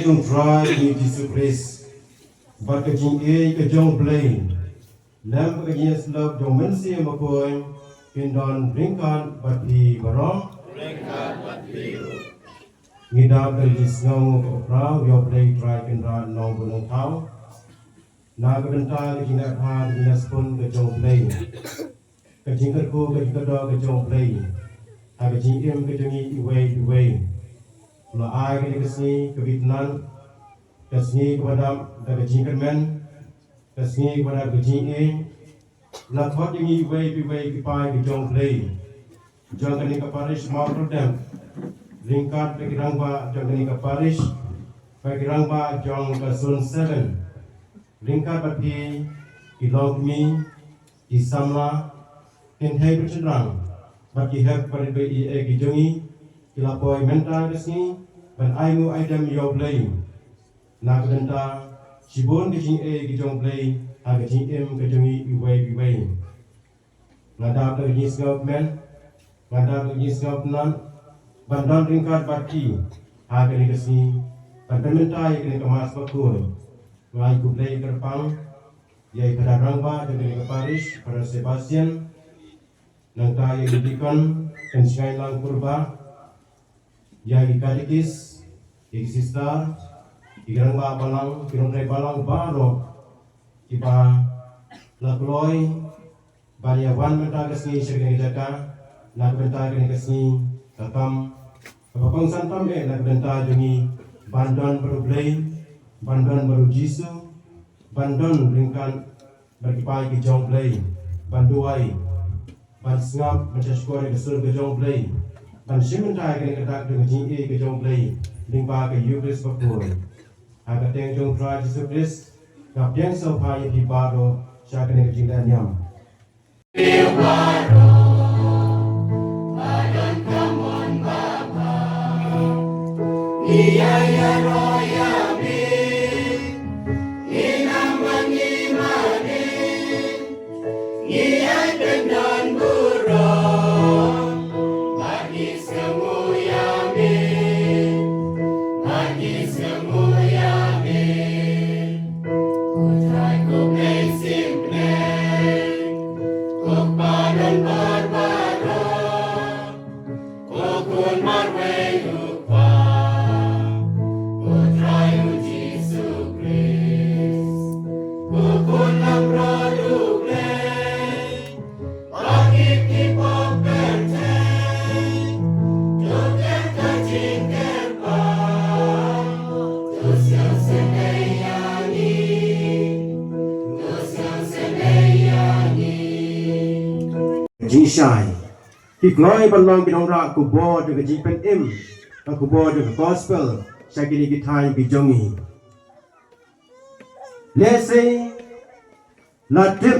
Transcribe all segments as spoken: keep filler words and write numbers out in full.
Jong Trai Jisu Khrist bad ka jingïeit ka jong Blei lem bad ka jingïasyllok jong Mynsiem Bakhuid kin don ryngkat bad phi baroh. Ngi dap da ka jingsngew ka pra ïa U Blei Trai Kynrad Nongbuh Nongthaw. Na ka bynta ka jingleh bha ka jingïaspun ka jong Blei, ka jingkyrkhu ka jingkyrdoh ka jong Blei ha ka jingim ka jong ngi iwei pa iwei. La ai kane ka sngi kaba ïeit, ka sngi kaba dap da ka jingkyrmen, ka sngi kaba dap da ka jingïeit. La khot ïa ngi iwei pa iwei ki paid ka jong Blei jong kane ka parish Mawkyrwat, ryngkat bad ki rangbah jong kane ka parish bad ki rangbah jong ka zone seven, ryngkat bad phi ki longkmie, ki samla, ki kynthei bad shynrang bad ki hep barit baieit ki jong ngi, ki la poi mynta ka sngi ban ai nguh ai dem ïa U Blei. Na ka bynta shibun ka jingïeit ka jong Blei ha ka jingim ka jong ngi iwei pa iwei. Nga dap da ka jingsngewkmen, nga dap da ka jingsngewkmen ban don ryngkat bad phi ha kane ka sngi ban pynmynta ïa kane ka Mass Bakhuid. Nga ai khublei kyrpang ïa i Phadar Rangbah jong kane ka parish, Phadar Sebastian, nangta ïa i Deacon Kynshngaiñ Langkurbah, ïa ki katekis, ïa ki sista, ïa ki rangbah balang, ki nongtrei balang baroh kiba la kloi ban ïa wan mynta ka sngi sha kane ka jaka. Na ka bynta kane ka sngi ka kam kaba kongsan tam eh na ka bynta jong ngi ban don bad U Blei, ban don bad U Jisu, ban don ryngkat bad ki paid ki jong Blei, ban duwai, ban sngap, ban shahshkor ïa ka sur ka jong Blei, ban shim bynta ïa kane ka dak jong ka jingïeit ka jong Blei lyngba ka Ïukharist Bakhuid. Ha ka kyrteng jong U Trai Jisu Khrist nga pdiang sngewbha ïa phi baroh sha kane ka jingleh niam. Jingshai. Ki kloi ban long ki nongrah khubor jong ka jingpynim, ka khubor jong ka gospel sha kine ki thaiñ ki jong ngi. Lehse la tip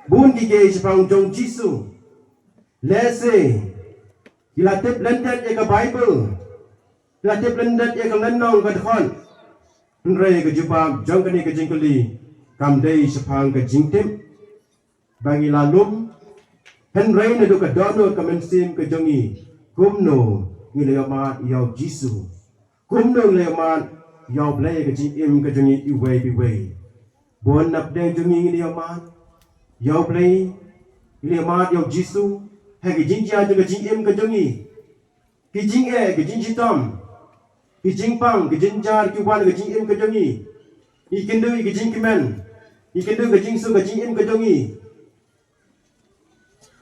bun ki kiei shaphang jong Jisu. Lehse ki la tip lyndet ïa ka Baibl, ki la tip lyndet ïa ka lynnong ka dkhot. Hynrei ka jubab jong kane ka jingkylli kam dei shaphang ka jingtip ba ngi la lum, hynrei naduh ka dohnud ka mynsiem ka jong ngi, kumno ngi la ïohmad ïa U Jisu, kumno ngi la ïohmad ïa U Blei ha ka jingim ka jong ngi iwei pa iwei. Bun na pdeng jong ngi ngi la ïohmad ïa U Blei, ngi la ïohmad ïa U Jisu ha ka jingjia jong ka jingim ka jong ngi. Ki jingeh, ki jingshitom, ki jingpang, ki jingjynjar ki wan ha ka jingim ka jong ngi. Ngi kynduh ïa ki jingkmen, ngi kynduh ïa ka jingsuk ka jingim ka jong ngi.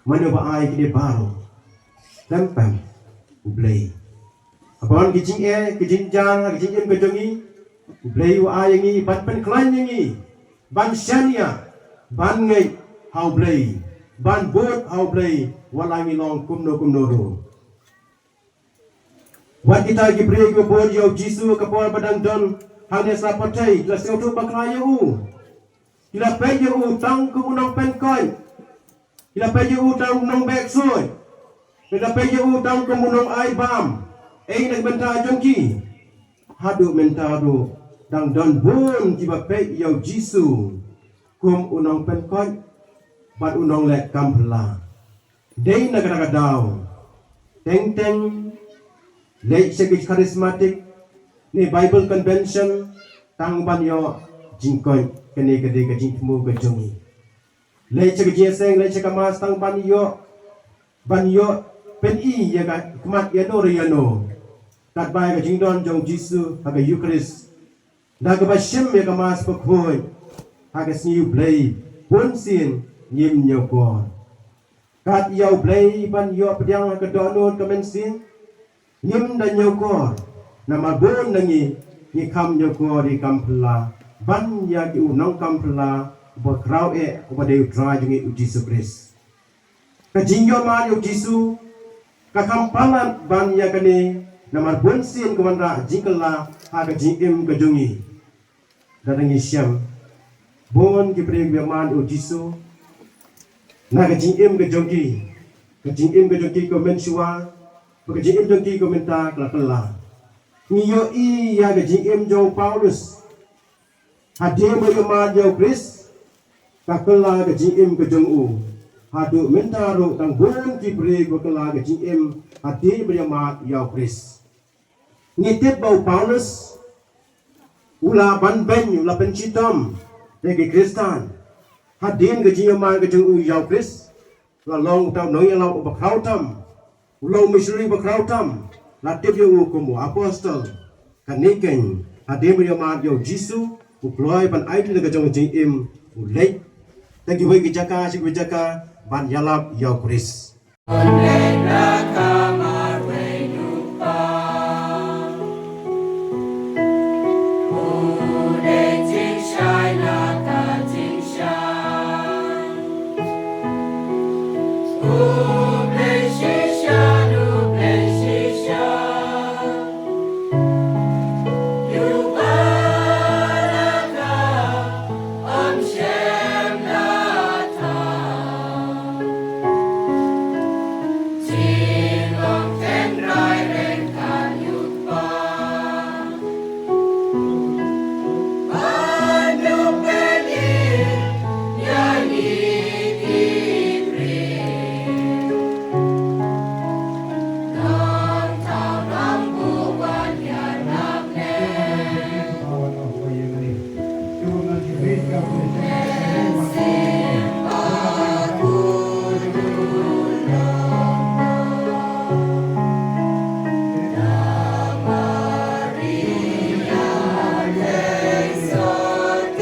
Mano ba ai kine baroh? Khlem pep U Blei. Haba ki jingeh, ki jingjynjar ha ka jingim ka jong ngi, U Blei u ai ïa ngi ban pynkhlaiñ ïa ngi, ban shaniah, ban ngeit ha U Blei, ban bud ha U Blei wat la ngi long kumno kumno ruh. Wat kita ki briew kiba bud ïa U Jisu ha ka por ba dang don hangne sha pyrthei, ki la sngewthuh bakla ïa u. Ki la peit ïa u tang kum u nongpynkoit. Ki la peit ïa u tang u nongbeh ksuid. Ki la peit ïa u tang kum u nongai bam. Ei na ka bynta jong ki? Haduh mynta ruh dang don bun kiba peit ïa U Jisu kum u nongpynkoit bad u nongleh kam phylla. Dei na kata ka daw, teng teng leit sha ki charismatic, ne Bible Convention tang ban ïoh jingkoit, kane ka dei ka jingthmu ka jong ngi. Leit sha ka jingïaseng, leit sha ka Mass tang ban ïoh, ban ïoh pyni ïa ka khmat ïano re ïano. Katba ïa ka jingdon jong Jisu ha ka Eucharist, da kaba shim ïa ka Mass bakhuid ha ka sngi U Blei, bunsien ngim ñiewkor. Kat ïa U Blei ban ïoh pdiang ha ka dohnud ka mynsiem, ngim da ñiewkor. Namar bun na ngi, ngi kham ñiewkor ïa ki kam phylla ban ïa ki u nongkam phylla uba khraw eh, uba dei U Trai jong ngi U Jisu Khrist. Ka jingïoh mad ïa U Jisu ka kham palat ban ïa kane, namar bunsien ka wanrah jingkylla ha ka jingim ka jong ngi. Lada ngi shem, bun ki briew ba ïoh mad ïa U Jisu, na ka jingim ka jong ki, ka jingim ka jong ki ka mynshuwa, bad ka jingim jong ki ka mynta ka la kylla. Ngi ïohi ïa ka jingim jong u Paulus. Hadien ba u ïoh mad ïa U Khrist, ka kylla ka jingim ka jong u. Haduh mynta ruh tang bun ki briew ba kylla ka jingim hadien ba u ïoh mad ïa U Khrist. Ngi tip ba u Paulus u la banbeiñ, u la pynshitom ïa ki Khristan. Hadien ka jingïoh mad ka jong u ïa U Khrist, la long uta u nongïalam uba khraw tam, u long u missionary uba khraw tam, la tip ïa u kum u apostol. Kane keiñ, hadien ba u ïoh mad ïa U Jisu, u kloi ban aiti na ka jong ka jingim, u leit na kiwei ki jaka sha kiwei ki jaka ban ïalap ïa U Khrist.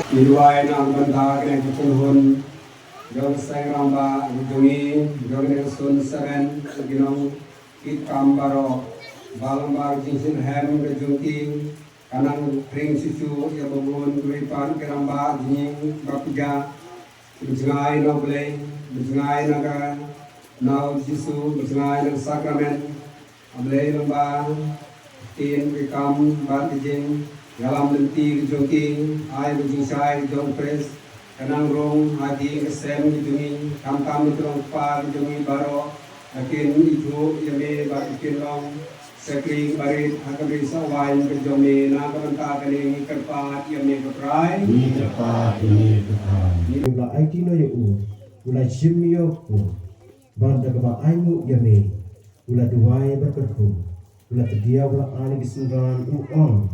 Ngi duwai na ka bynta kane ka kynhun jong ka seng rangbah jong ngi, jong kane ka zone seven, ki nongkitkam baroh, ba lyngba ka jingshitrhem ka jong ki, ka nang khring shuh shuh ïa ba bun kiwei pat ki rangbah jong ngi ba phi ïa, ba jngai na U Blei, ba jngai na ka, na U Jisu, ba jngai na ka sakramen. A Blei lyngba ktien ki kam bad ki jingïalam lynti ki jong ki, ai ka jingshai ka jong U Khrist ka nang rung ha ki ka sem ki jong ngi, khamtam ki long kpa ki jong ngi baroh, ba kin ithuh ïa me bad ba kin long shakri barit ha ka ri sawaiñ ka jong me. Na ka bynta kane ngi kyrpad ïa me ko Trai. Ngi kyrpad ïa me ko Trai. Ngi la aiti noh ïa u, u la shim ïa u, bad da kaba ainguh ïa me u la duwai bad kyrkhu, u la tdia, u la ai ïa ki synran, u ong,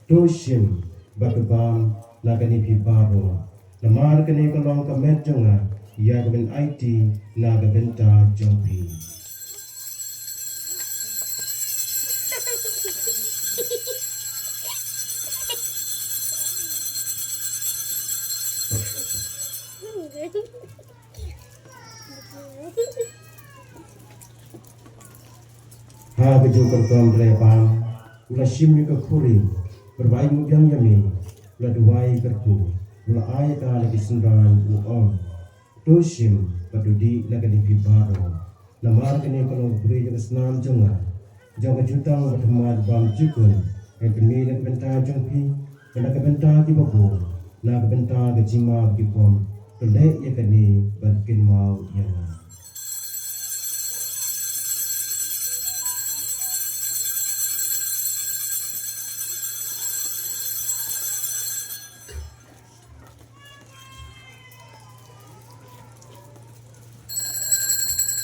to shim bad to bam na kane phi baroh, namar kane ka long ka met jong nga, ïa ka ban aiti na ka bynta jong phi. Ha kajuh ka rukom ba la ïa bam, u la shim ïa ka khuri, bad ba ainguh biang ïa me, u la duwai kyrkhu, u la ai ïa ka na ki synran, u ong, to shim bad to dih na kane phi baroh, namar kane ka long ka khuri jong ka snam jong nga, jong ka jutang bad ka khmat bymjukut, kan pynmih na ka bynta jong phi bad na ka bynta kiba bun, na ka bynta ka jingma ba ki bun. To leh ïa kane ban kynmaw ïa nga.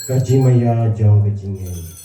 Ka jingmaïa jong ka jingngeit.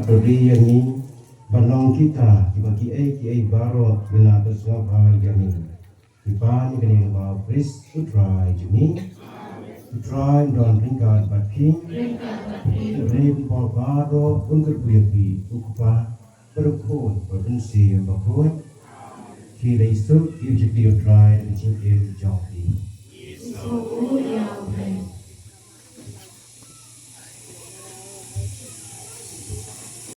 Pyrdi ïa ngi ban long kita kiba kiei kiei baroh ki la pynshong bha ïa ngi. Ki pan ïa kane kaba U Khrist U Trai jong ngi. U Trai un don ryngkat bad phi. Rim bor baroh un kyrkhu ïa phi, U Kpa, bad U Khun bad U Mynsiem Bakhuid. Ki dei suk ïa U Trai da ka jingim jong